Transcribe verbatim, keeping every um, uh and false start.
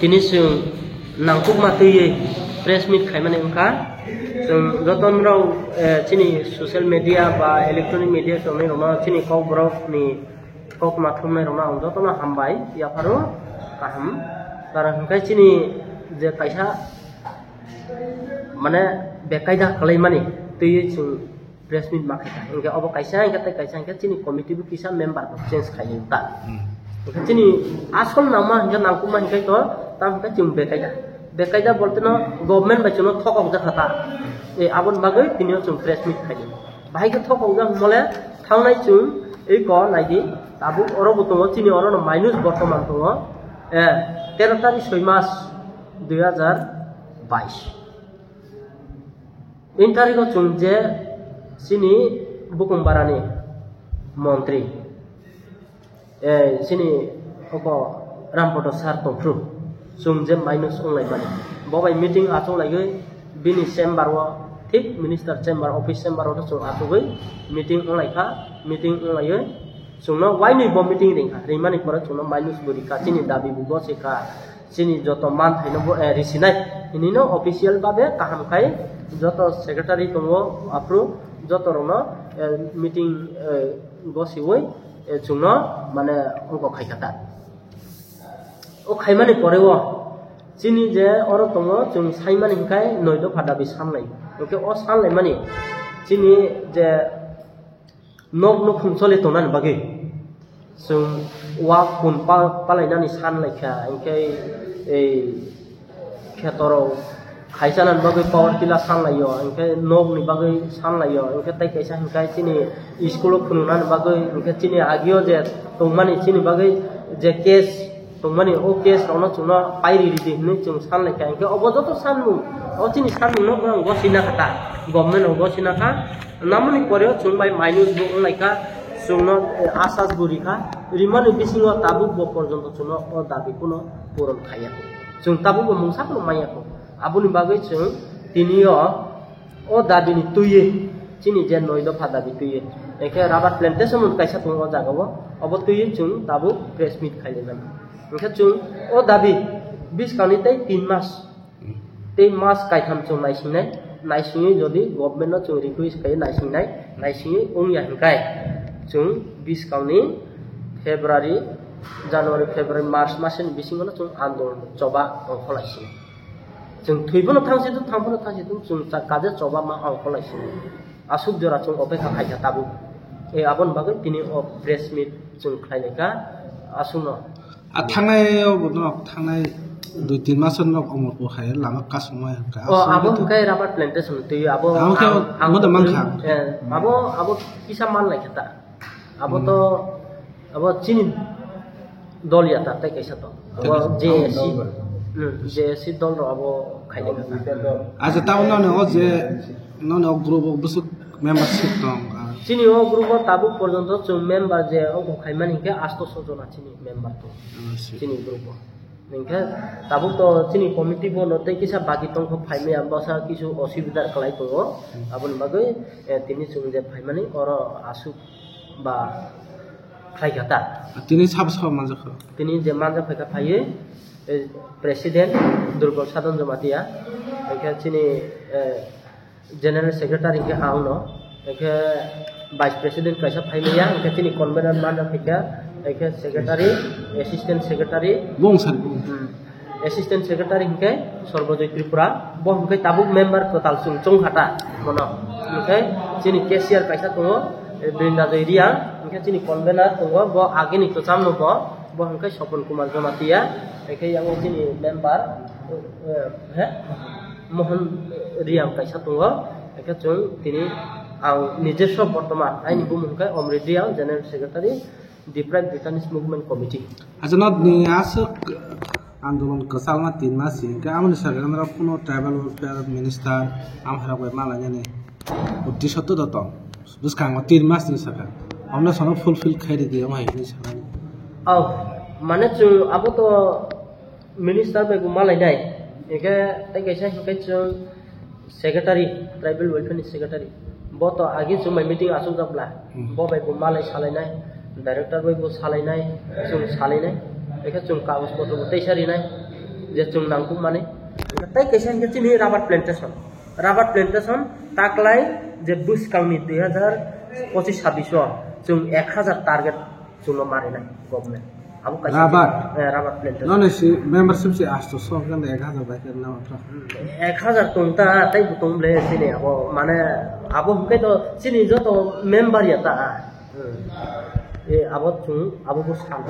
Tini chwng nangkukma twiwi press meet khaimani wngkha. Chwng jotono rok, eh, chini social media ba electronic media tongnai rokno chini kokborok ni kokma thumnai rokno ang jotono hambai yapharo kaham. Karon hwnkhe chini je kaisa mane bekaida kwlaimani twiwi chwng press meet ma khaikha. Hwnkhe obo kaisa hwnkhe tei kaisa hwnkhe chini committee bo kisa member bo change khaio ta. Hmm. Hwnkhe chini asol nangma hwnkhe nangkukma hwnkhe to tam hwnkhe chwng bekaida. Bekaida bolte no government bai chwngno thokok jakha ta. E aboni bagwi tini o chwng press meet khaio. Bahai khe thokok jak hwnmole thangnai chwng eko naidi tabuk oro bo tongo chini oro no minus bortoman tongo. Eh, tero tarik soi mas dui hajar bais. Intarigo chwng je chini bukung barani montri, eh, chini oko Rampodo sir tongphru, chwng je minus wnglaimani. Bo bai meeting achuklaiwi bini chamber o, thik minister chamber, office chamber o chwng achugwi meeting wnglaikha, meeting wnglaio. Chwngno wainwi bo meeting ringkha, ringmani pore chwngno minus bo rikha, chini dabi bo gosika, chini joto manthaino bo, eh, risinai. Hinino official babe kaham khai joto secretary tongo aphuru joto rokno, eh, meeting, eh, gosiwi, eh, chwngno mane ongkok khaikha ta. O khaimani pore o chini je oro tongo chwng saimani hwnkhe noi dopha dabi sanlai. Hwnkhe o sanlaimani chini je nok nukhung choli tongnani bagwi chwng wak kun pa-, palainani san laikha, hwnkhe ei khetorok khaisanani bagwi power tiller san laio, hwnkhe nokni bagwi san laio, hwnkhe tei kaisa hwnkhe chini school o phunuknani bagwi, hwnkhe chini agio je tongmani chini bagwi je case tongmani, o case rokno chwngno pairi ridi hinwi chwng san laikha. Hwnkhe obo joto sanmung, o chini sanmungno borok gosina kha ta, government rok gosina kha. Namoni pore o chwng bai minus bo wng laikha, chwngno, eh, asas bo rikha, rimani bisingo tabuk bo porjonto chwngno o dabi kuno puron khaiya kho. Chwng tabuk bo mungsa kuno manya kho. Aboni bagwi chwng tini o O dabi ni twiwi, chini je noi dopha dabi twiwi, hwnkhe rubber plantation kaisa tongo o jaga o, obo twiwi chwng tabuk press meet khailai mani. Hwnkhe chwng o dabi bwskangni tei tin mas, tei mas kaitham chwng naisingnai, naisingwi jodi government no chwng request khai naisingnai, naisingwi wngya hwnkhe chwng bwskangni February, January, February, March masini bisingo no chwng andolon choba tongkholai sinai. Chwng thwi phano thang si thung, thang phano thang si thung, chwng cha-, kaje choba ma ongkholai si. Aswk jora chwng opekha khaikha tabuk. E, aboni bagwi tini o press meet chwng khlai laikha aswkno. A thangnai o bo no, thangnai dui tin mas no Omorpur hai lama kasumai hwnkha. O, aswk abo to hwnkhe rubber plantation twi abo. Abo khe ang, ang moda mankha. Eh, abo, abo kisa man laikha ta. Abo to, abo chini dol ya ta, tei kaisa to. Tei kaisa. Abo J A C. Hmm, J A C dol rok abo khaina kha. Acha, tamo noni o je, noni o group o bwswk membership tong, ah? Chini o group o tabuk porjonto chwng member je o khaimani hwnkhe asto so jona chini member to. Ah, si. Chini group o. Hwnkhe tabuk to chini committee bono tei kisa bagi tongkho phaimaya bwsa kisu osubida kwlai tongo. Hmm. Aboni bagwi, eh, tini chwng je phaimani oro aswk ba khlaikha ta. Tini sabo sabo manjakha? Tini je manjak phaikha phaiwi, eh, president Durbal Sadhan Jamatia, hwnkhe chini, eh, General Secretary hwnkhe ang no, hwnkhe Vice President kaisa phaimaya, hwnkhe chini convener manjak phaikha, hwnkhe Secretary, Assistant Secretary. Bung sir, bung. Hmm. Assistant Secretary hwnkhe Sorbojoy Tripura, bo hwnkhe tabuk member kwtal chwng chwng kha ta bono. Hwnkhe chini cashier kaisa tongo, eh, Brindajoy Riang, hwnkhe chini convener tongo, bo agini kwcham no bo, bo hwnkhe Sopon Kumar Jamatia, hwnkhe yang chini member, eh, he? Mohan Riang kaisa tongo, hwnkhe chwng tini ang nijeso bortoman, aini bumung hwnkhe Omrit Riang, General Secretary, Deprived Bhutanese Movement Committee. Acha, nokni aswk andolon kwchalma tin mas si, hwnkhe amoni saka norok kuno tribal welfare minister amharok bai malainani uddesho to tong. Bwskango tin mas ni saka. Omno sono fulfill khai ridi, omo hai hinwi sakani. Oh, mane chwng abo to Minister bai bo malainai, hingke tei kaisa hingke chwng secretary, tribal welfare ni secretary, bo to agi chwng bai meeting achukjak bla, hmm, bo bai bo malai salainai, director bai bo salainai, chwng salainai, hingke chwng kagoj potro bo teisa rinai, Je chwng nangkukmani. Tei kaisa hwnkhe chini rubber plantation. Rubber plantation taklai je bwskangni dui hazar pochis sabbish o chwng ek hazar target chwngno marinai government. Abo kaisa Rubber? Eh, rubber plantation. Noni si membership si asto so kan ek hazar bai kan nama tra. Ek hazar tong ta, tei bo tong ble chini abo, mane, abo hwnkhe to chini joto member ya ta. Hmm. E, abo chwng, abo bo sal.